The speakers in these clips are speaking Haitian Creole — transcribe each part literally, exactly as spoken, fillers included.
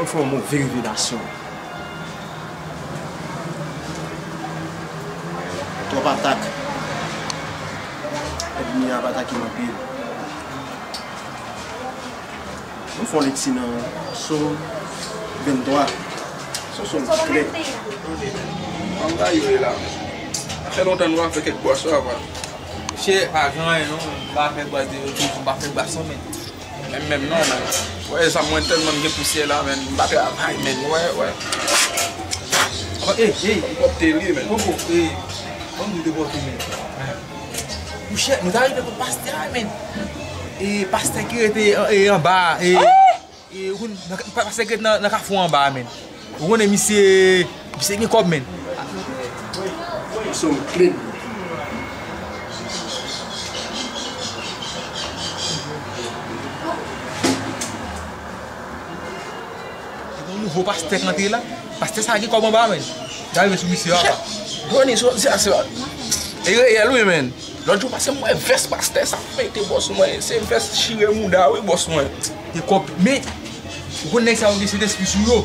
Mwen fè yon move revelasyon. Twòp atak. Ènmi a ap atake m anpil. Mwen fè yon lekti nan Sòm venntwa. Se yon sòm ki klè. Kòman bagay yo ye la? Sa fè lontan nou pa fè kèk bwasyon avan. Misye pa gen anyen non, m pa fè bwasyon, m pa fè bwasyon, men. Menm, menm non, men. Wè, sa mwen tèlman gen pousyè la, men. M pa travay, men. Wè, wè. Ey, ey. M pòte li, men. Koko, ey. Ban m di w de bò tou, men. Mouchè, nou ta rive kot pastè a, men. E pastè ki rete, e, anba a, e, e, ou konn, nan, pastè ki rete nan, nan kafou anba a, men. Ou konnen misye, misye gen kòb, men. Misye yon kle. Yon nouvo pastè k antre la. Pastè sa gen kòb anba, men. Gade sou misye a. Joni, sou sa, se e reyèl, wi, men. Lòt jou pase, m wè vès pastè sa pete bòs mwen. Se vès chire mouda, wi, bòs mwen. Te kòb, men, ou konn nèg sa yo gen Sentespri sou yo.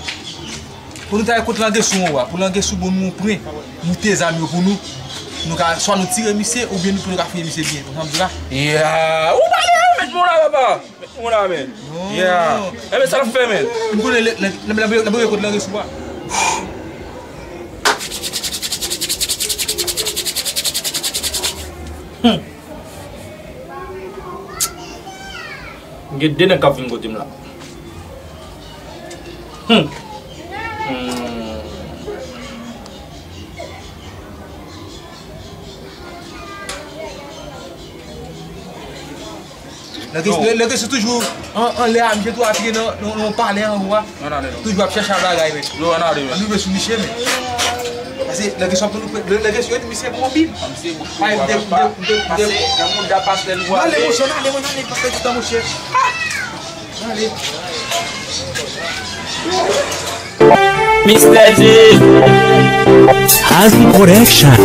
Pou nou ta al kot Langesou an, pou Langesou ban nou yon pwen, moute zam yo pou nou. Nou ka, swa nou tire misye, oubyen nou, pou nou ka fouye misye byen. Konprann sa m di la? Ya, ou pale, met moun la, papa. Met moun la, men. Ya. Enben, sa l ap fè, men? M konnen lè, lè, lè, lè, lè, lè, kot Langesou a. Hmm. M gen de nèg k ap vin kote m la. Hmm. Hmm. Langesou, Langesou toujou an, anlè a, misye tou apiye nan, nan, nan palè anwo a. Ann ale non. Toujou ap chèche bagay, men. Yo, ann ale, men. Ann rive sou misye, men. Pase Langesou ap nou pre-, Langesou yo di misye bon anpil. Misye bon. Ay, m te, m te, m te, m te. Pase, nan mouda pastè nou. N ale, monchè, n ale, n ale, pastè Titan, monchè. N ale. Mister G. Hazy Production.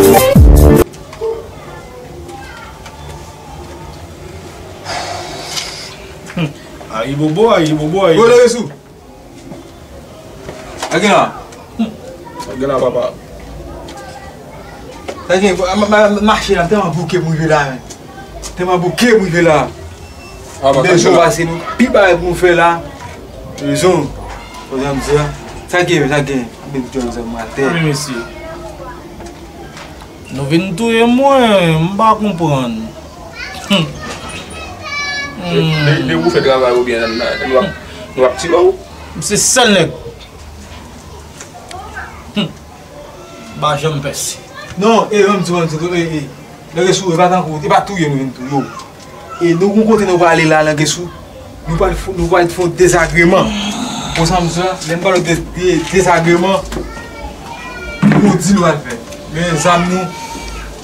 Ayibobo, ayibobo, ayibobo. Ô, Langesou. Sa gen la? Sa gen la, papa? Sa gen, ma, ma, ma, mache la, m tèlman bouke pou m rive la, men. Tèlman bouke pou m rive la. Ah, papa, sa gen la. Bezwen pase nou, pi bagay pou nou fè la. Rezon. Konn sa m di a. Sa gen, sa gen. Mwen di yo, sa mwen atè. Wi, mesye. Nou vin touye mwen, m pa konprann. Hmm. De, de, de ou fè travay ou byen, nou ap, nou ap tire w. M se sèl nèg. Hmm. M pa janm pèse. Non, e, ban m di, ban m di, e, e. Langesou, e pa tankou, e pa touye nou vin touye w. E nou gon kote nou prale la, Langesou. Nou pral fè, nou pral fè yon dezagreman. Konn sa m di la, lè m pale de, de, dezagreman, nou di nou pral fè. Men zam nou,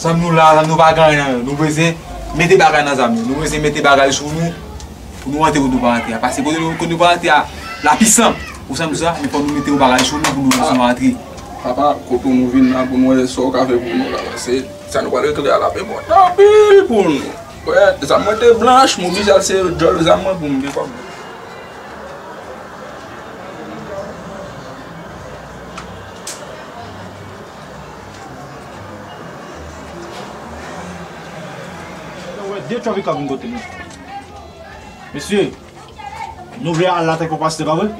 zam nou la, zam nou pa gen anyen nan men. Nou bezwen mete bagay nan zam yo. Nou bezwen mete bagay sou nou, pou nou rantre kote nou pa rantre a. Pase kote nou, kote nou pa rantre a, la pisan. Konn sa m di la, men fò nou mete yon bagay sou nou pou nou, pou nou rantre. Papa, kote nou vin la, pou nou wè sa w ka fè pou nou la. Pase sa nou pral regle a, l ap enpòtan anpil pou nou. Wè, zam mwen te blanch, m oblije al sere djòl zam mwen pou m gen kòb. Wè, de trafik ap vin kote nou. Mesye, nou vle al atake yon pastè, pa vre?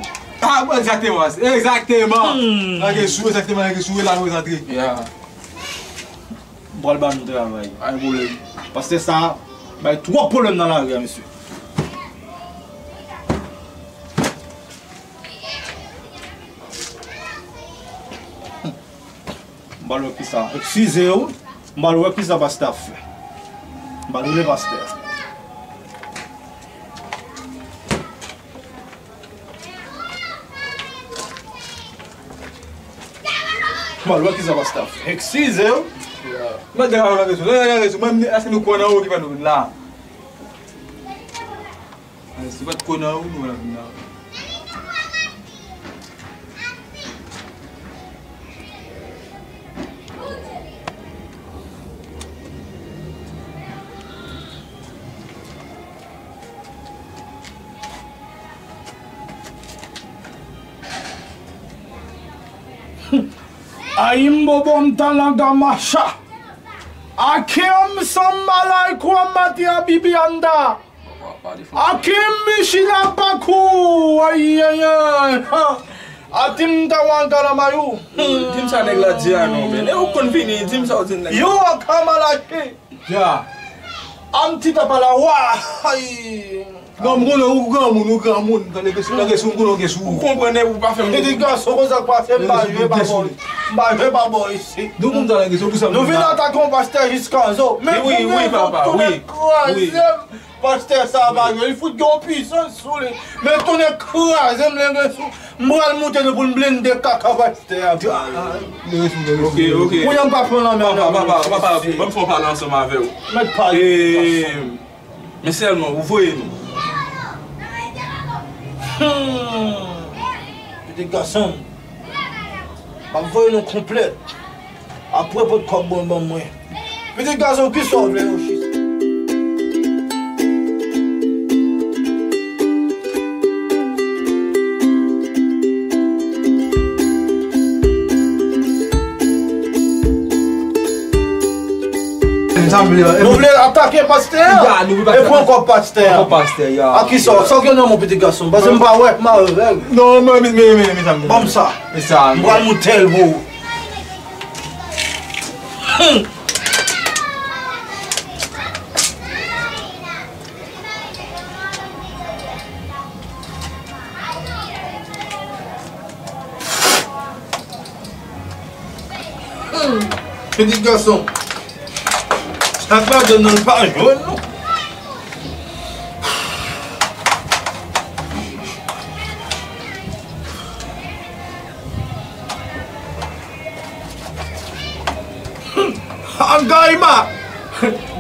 Ah, bon, egzakteman, egzakteman. Hmm. Langesou, egzakteman, Langesou, e la nou antre. Yeah. M pral ba nou travay. Pa gen pwoblèm. Pastè sa bay twòp pwoblèm nan lari a, mesye. M pral wè kisa. Eskize w. M pral wè kisa pastè ap fè. M pral rele pastè a. M al wè kisa pastè ap fè. Eskize w. Mwen deja nan rezo. Nan rezo. Mwen, èske nou kwè nan ou ki fè nou vin la? Si pa t kwè nan ou, nou pa t ap vin la. Ayimbo bonta langa macha. Akem samba lai kwamati abibi anda. Akim Michina Baku. Ayayay. Atim Tawanga la mayu. Di m sa nèg la di a non, men. E ou konn vini, di m sa ou di nèg la. Yo, akamalache. Ya. Am ti tapa la wa. Ay. Non, m konnen ou granmoun, ou granmoun. Tande ke sou, tande ke sou, m konnen ke sou. Ou konprann ou pa fè m. Pitit gason konsa k pase m pa jwe pa bò. M pa jwe pa bò isi. Nou konn tande ke sou pou sa. Nou vin atake yon pastè jiska zo. Men wi, wi, papa, wi. Kraze m. Pastè sa pa jwe, li fout gen yon pisans sou li. Men tounen kraze m lenge sou. M pral moute nou pou n blende kaka pastè a. Ok, ok. Kounye a m pa pran lanmè. Papa, papa, papa, ban m fè yon pale ansanm avè w. Mèt pale. Men sèlman, ou voye nou. Hmm. Pitit gason m. M ap voye nou konplèt. Apre pot kòb bon ban mwen. Pitit gason, kisa w vle yo chis? Nou vle atake pastè a? E pran kòb pastè a. A kisa? Sa w gen nan men w, pitit gason? Paske m pa wè, m a wè. Non, men, men, men, men, men, sa m gen. Ban m sa. M pral moute l pou ou. Hmm. Hmm. Pitit gason. Sa k ladan nan l pa jwenn nou. Agayma,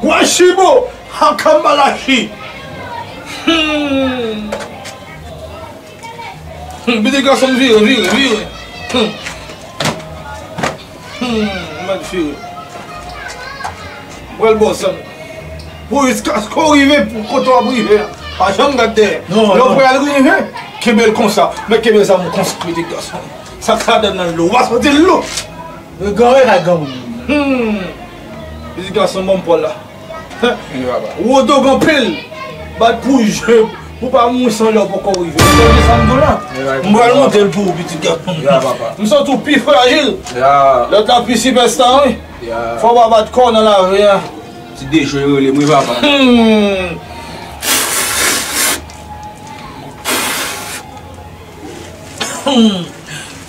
Gwashibo, Akambalashi. Hmm. Hmm, pitit gason m vire, vire, vire. Hmm. Hmm, m mèt vire. Mwen bò sa. Pou jiskaske w rive pou kote w ap rive a. Pa janm gad dèyè. Non, lè w pral rive, kenbe l konsa. Men kenbe zam ou konsa, pitit gason. Sa k ladan nan l lou. Ou pa santi l lou? Yo ganre kay granmoun. Hmm. Pitit gason, ban m pa w la. Wi, papa. Wodo gen anpil. Bat pou je, pou pa mouri san lè w poko rive. Ou tande sa m di w la? M pral monte l pou ou, pitit gason. Ya, papa. M santi w pi frajil. Ya. Lòt la pi sipèsta, wi. Ya. Fò w pa bat kò w nan lavi a. Ti Dejo rele m, wi, papa. Hmm. Hmm.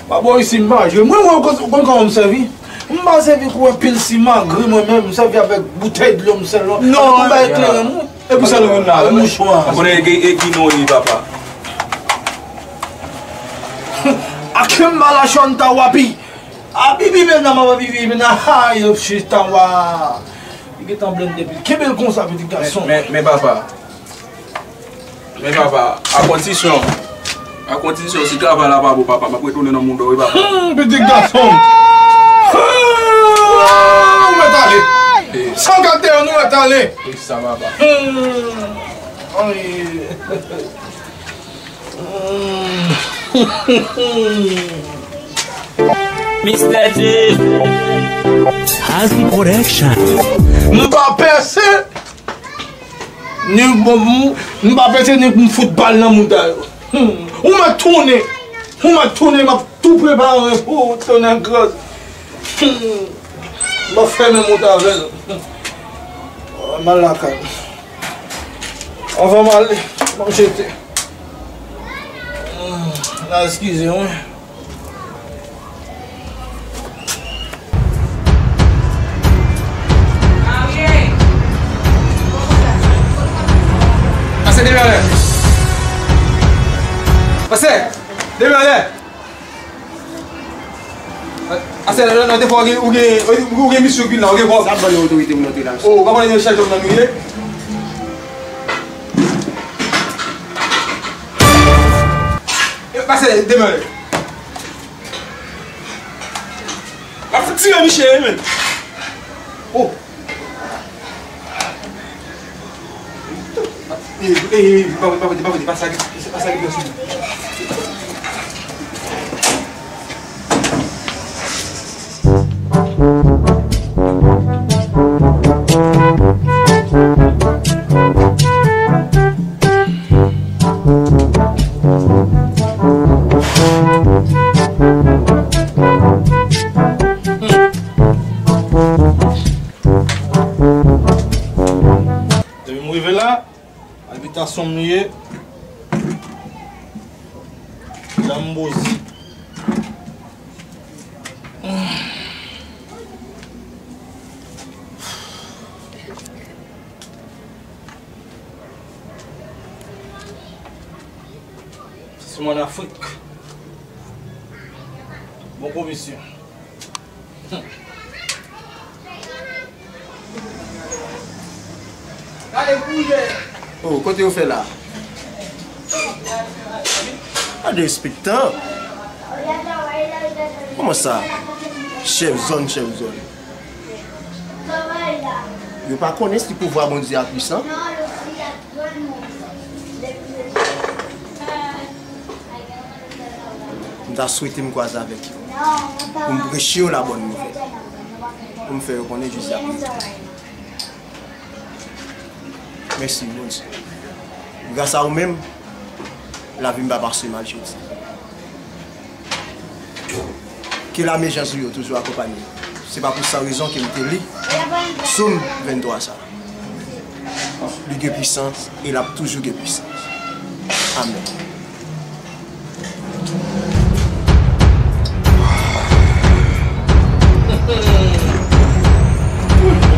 Pa bò isi m pa jwe. Mwen, mwen, ou konn, ou konn kòman m sèvi? M pa sèvi kou yon pil siman gri, mwen menm, m sèvi avèk boutèy dlo m sèlman. Non, avèk yon bagay kleren, mwen. E pou sa nou vin la, mouchwa. Konnen e, e ki non li, papa. Akim Malachon Tawapi. Abibi mena ma bibi mena ha yo chita wa. Li gentan blende pi. Kenbe l konsa, pitit gason. Men, men, men papa. Men papa, a kondisyon, a kondisyon si travay la pa bon, papa, m ap retounen nan mouda w, wi, papa. Hmm, pitit gason m. Hmm, ou mèt ale. San gade nou mèt ale. E sa, papa. Hmm. Ay. Hmm. Mister J. Hazy Production. M pa pèse. Ni bon, m, m pa pete ni pou m fout bal nan mouda yo. Hmm. Ou mèt tounen. Ou mèt tounen, m ap tou prepare pou ou tounen gras. Hmm. M ap fèmen mouda avè l. Hmm. M al lakay. Anvan m ale, m ap jete. Hmm. La, eskize mwen. Pase demen anlè. Pase demen anlè. Ase, nan, nan, defwa, ou gen, ou gen, ou gen misyon ki la, ou gen kòb. Sa ban nou otorite pou nou antre la, mesye. O, ou pa konnen se chèf zòn nan nou ye? Pase demen anlè. L ap fout tire misye, wi, men. O. E, e, e, pa, pa, pa, pa, pa sa, pa sa ki pran sou. Son m ye. Lambozi. Se mwen Afrik. Bon komisyon. Oh, kote yo fè la? Pa derespektan. Kòman sa? Chèf zòn, chèf zòn. Yo pa konnen si pouvwa Bondye a pwisan. M ta swete m kwaze avèk yo pou m preche yo labòn nouvèl, pou m fè yo konnen Jezi ap revini. Mèsi, Bondye. Gras a ou menm, lavi m pa pase mal jodi. Ke lame Jezi yo toujou akonpanye m. Se pa pou san rezon ke m te li Sòm venntwa sa. Li gen pwisans e l ap toujou gen pwisans. Amèn.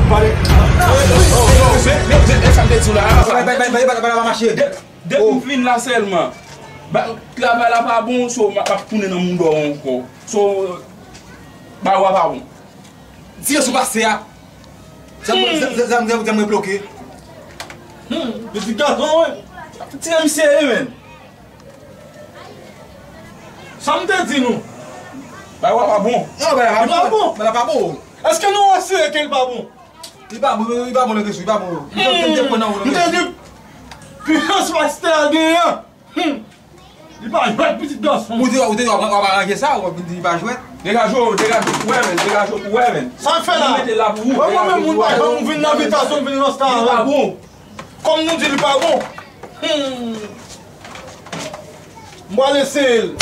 Pale. Men, men, men, men sa m te di w la. Bay, bay, bay, bay, bay, bay, bay, mache. De- Depi m vin la sèlman, ba- travay la pa bon, so m ap tounen nan mouda w ankò. So, bagay la pa bon. Tire sou pastè a. Zam, zam, zam, zam, zam mwen bloke. Hmm, pitit gason, wi. Tire misye, wi, men. Sa m te di nou? Bagay la pa bon. Non, bagay la pa bon. Bagay la pa bon. Èske nou asire ke l pa bon? Li pa bon, li pa bon, Legresi, li pa bon. M te di, pwisans pastè a genyen an. Hmm. Li pa jwèt, pitit gason. Ou te, ou te, w ap, w ap aranje sa, w ap vin di li pa jwèt. Degaje w, degaje w pou wè, men, degaje w pou wè, men. Sa l fè la? Nou mete l la pou ou. Wè, mwen menm, moun pa janm vin nan abitasyon m vin nan sa. Li pa bon. Kòm nou di li pa bon. Hmm. M pral eseye l.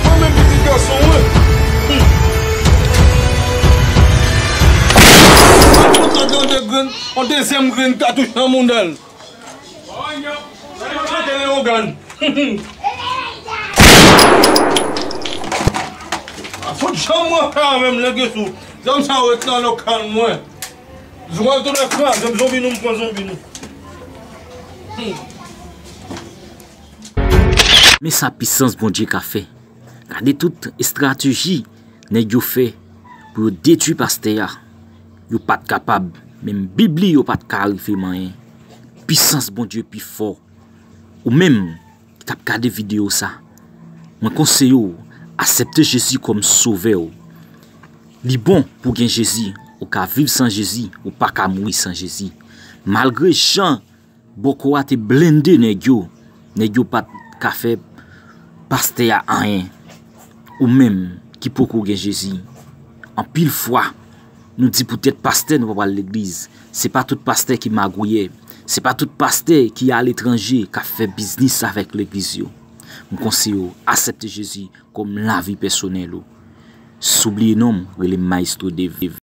Mwen menm pitit gason, wi. Mwen kontan tande grenn, yon dezyèm grenn katouch nan mouda l. Mwen kontan tande Leogàn. A fout janm mwen fè a menm, Legresi. Zam sa yo ret nan lokal mwen. Zouwal tou nan kraze m, zonbi nou, m pran zonbi nou. Hmm. Men sa pisans Bondye ka fè. Gade tout estrateji nèg yo fè pou yo detwi pastè a. Yo pa t kapab. Menm Bib li, yo pa t ka rive manyen. Pisans Bondye pi fò. Ou menm k ap gade videyo sa, mwen konseye w, aksepte Jezi kòm sovè w. Li bon pou w gen Jezi. Ou ka viv san Jezi, ou pa ka mouri san Jezi. Malgre jan bòkò a te blende nèg yo, nèg yo pa t ka fè pastè a anyen. Ou menm ki poko gen Jezi, anpil fwa, nou di poutèt pastè nou pa pral legliz. Se pa tout pastè ki magouyè. Se pa tout pastè ki aletranje k ap fè biznis avèk legliz yo. M konseye w, aksepte Jezi kòm lavi pèsonèl ou. Si w bliye non m, rele m Maestro Dave.